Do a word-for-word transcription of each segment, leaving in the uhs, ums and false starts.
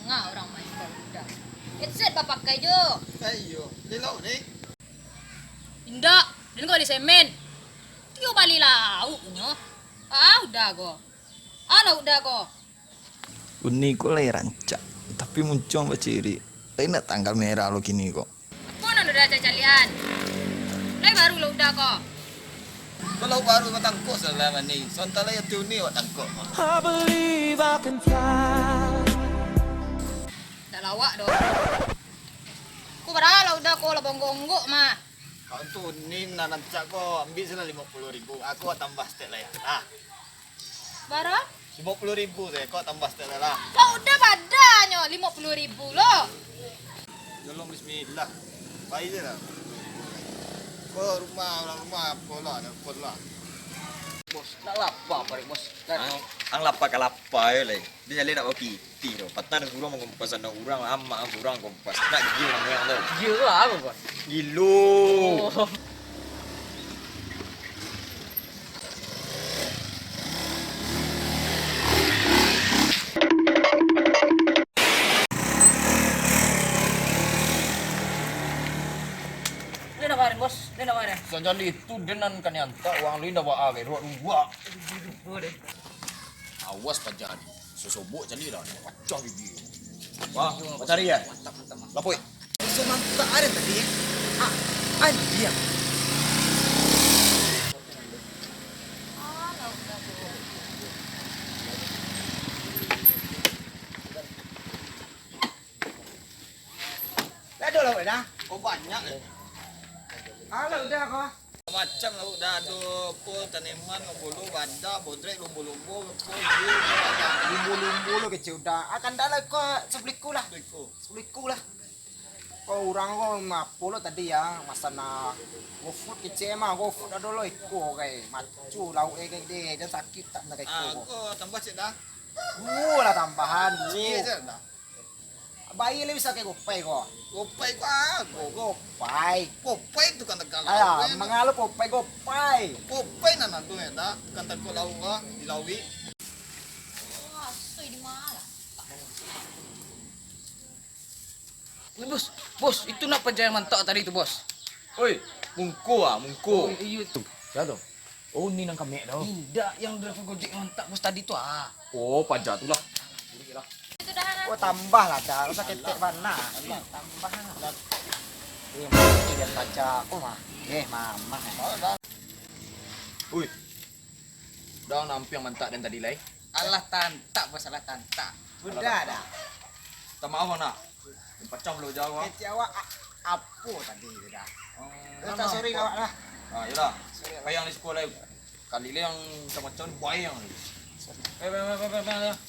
Garangak urang main ka udah. Headset bapakai jo. Iyo, di lauk ni. Indak, den ko bali semen. Tiok bali lauk nyo. Ah, udah ko. Ah, lah udah ko. Uni ko lai rancak, tapi muncuang bacirik. Lai nak tanggal merah lo kini ko. Apo nan udah caliak-caliakan? Lai baru lo udah ko. Kalau baru batangkok salah mani, sontak lai ati uni awak tangkok. I believe I can fly. Dak lawak doh. Ko bara lo udah ko, lah bonggok-onggok mah. Kau tu uni nan rancak ko, ambiak salah limo puluah ribu. Aku tambah setek lai lah. Bara? Limo puluah ribu sajo, kau tambah setek lai lah. Kau udah badanyo limo puluah ribu lo. Jolong bismillah. Pai je lah. Ko rumah, urang rumah, apo lah, apo lah. Bos, nak lapa parik, Bos? Ang, ang lapa ka lapa yo lai. Dia nyalai nak bapitih tu. Patang urang mangumpas, anak urang, amak urang kumpas. Nak gilo namo tu. Gilo apo, Bos? Gilo. Oh. Dia nak bareng, Bos. Dia nak bareng. Sajali tu dia nan ka niantak uang lu indak ba-, ah, berok dua. Awas paja ni. Sosobok cali lah. Pacah gigi. Wah, mantap, mantap, mantap. Lapoi. Bisa mantap ada tadi. Ah, anjir. Ado lauk dah. Oh, banyak eh. Alah, udah ko. Macam lauk dah ado, apo, taneman, lombolo, bada, bodrek, lumbo-lumbo, apo, lumbo-lumbo lo kecek udah. Akan dah lah ko, sabuliku lah. Sabuliku. Sabuliku lah. Ko urang ko apo lo tadi ya, masan GoFood kecek mah, GoFood ado lo iko kai. Macu lauk eh kai deh, jan sakik tak nak iko. Ah, ko tambah cek dah. Duo lah tambahan, duo. Cek je dah. Bayia lai bisa ka Gopai ko. Gopai ko apo? Gopai. Gopai tu kan Tegal. Alah, mangalo Popai, Gopai. Gopai nan ado ya, dah. Kan Tegal lauk ah, di Lawi. Wah, soi di mana? Wih, Bos, Bos, itu nak paja nan mantap tadi tu, Bos. Oi, mungko ah, mungko. Oh, iyo tu. Sia tu? Oh, ni nan kamek tu. Indak, yang driver Gojek mantap, Bos, tadi tu ah. Oh, paja tu lah. Oh, tambah lah, dah. Usah ketek bana. Tambah lah. Eh, mati dan paja. Oh, mah. Eh, mamah. Ui. Dah nampiang mantap dan tadi lai. Alah tantak, Bos, alah tantak. Udah dah. Minta maaf, nak. Pacah pulo jauah. Kecek awak a-, apo tadi tu dah? Oh, minta sorry lah awak dah. Ah, iyolah. Sorry lah. Payang di sekolah. Kali ni yang macam-macam ni bayang ni. Eh, bayang, bayang, bayang, bayang, bayang.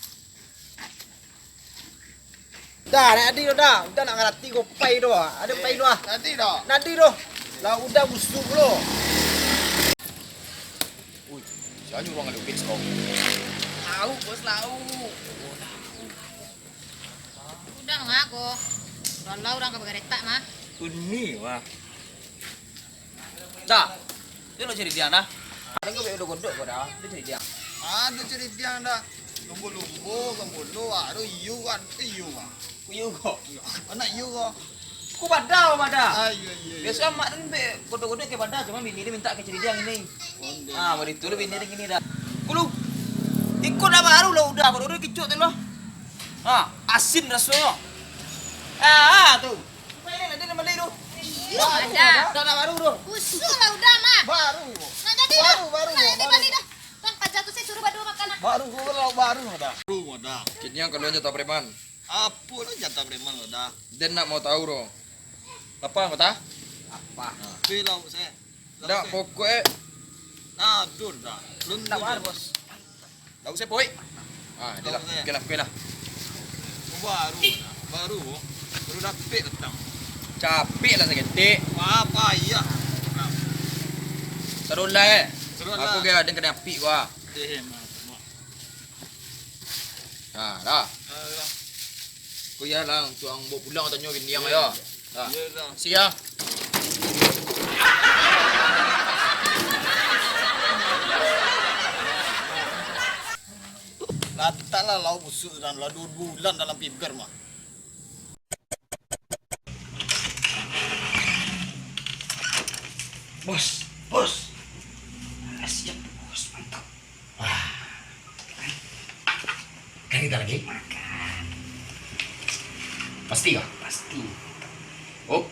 Dah, nak adi dah. Udah nak ngarati ko pai tu. Ado pai tu ah. Nanti dah. Nanti tu. Lah udah busuk tu. Ui, sia nyuruh ado kek sekolah? Lauk, Bos, lauk. Udah mah ko. Kalau urang ka bagaretak mah. Uni mah. Dah. Dia nak cari dia dah. Ada kau baik udah godok kau dah. Dia cari dia. Ah, dia cari dia dah. Lumbo-lumbo, lumbo-lumbo, aduh, iyo kan, iyo kan. Iyo ko. Iyo. Anak iyo ko. Ku badah, badah. Ah, iyo, iyo, iyo. Biaso amak tu be godok-godok ka badah, cuma bini dia minta ka cari dia ini. Onde. Ah, bari tu lah bini dia gini dah. Kulu. Ikut dah baru lah udah, baru udah kicuk tu lah. Ah, asin rasanya. Ah, ah, tu. Baik, nanti dia beli tu. Iyo, ada. Dah, dah baru tu. Busuk lah udah mah. Baru. Nak jadi dah. Baru, baru, nak jadi baru. Bali dah. Bang, paja tu saya suruh berdua makan lah. Baru, baru, baru ada. Baru ada. Kini yang keluarnya tak preman. Apo lah jatah preman ko dah. Den nak mau tahu doh. Lapa ko tah? Lapa. Pi lauk se. Ndak, pokok e. Nah, dur dah. Lun dur. Bos. Lauk se, Poi. Ah, dah lah. Oke lah, oke lah. Baru, baru, baru dapek datang. Capek lah saketek. Apa iya? Sadolah e. Sadolah. Aku kira den kanai api gua. Eh, mak, mak. Nah, dah. Ah, dah. Ko iyolah, untuak ang bawa pulang tanyo bini ang yo. Nah. Iyo, dah. Siap. Lataklah lauk busuk tu, lah dua bulan dalam piber mah. Bos, bos. Ah, siap, bos. Mantap. Wah. Kan kita lagi makan. Pasti kah? Pasti. Oh.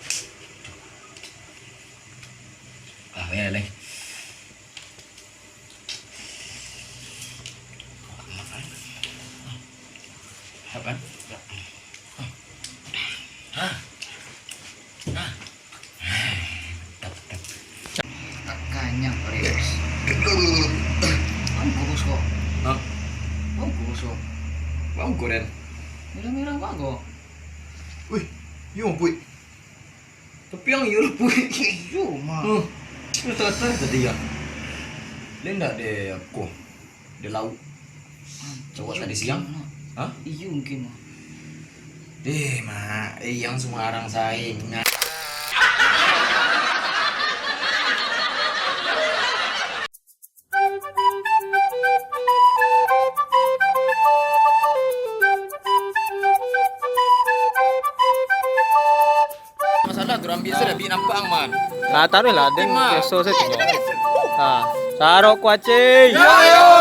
Ah, ya, leh. Apa? Hah? Hah? Mantap, mantap. Kanyang, Pres. Bangku, Bos, kok. Hah? Bangku, Bos, kok. Bangku, Den. Merah-merah bago. Wih, iyo, Puik. Tapi ang iyo lah, Puik. Iyo, mah. Huh. Itu tadi ya. Dia ndak ada apa. Di lauk. Cowok tadi siang? Hah? Iyo mungkin, Mak. Eh, Mak, eh, yang Sumarang saing. Masalah tu, ambil saya dah bik nampak ang, man. Ah, taruh lah, den biaso sajo. Ah, sarok kuacing. Yo, yo.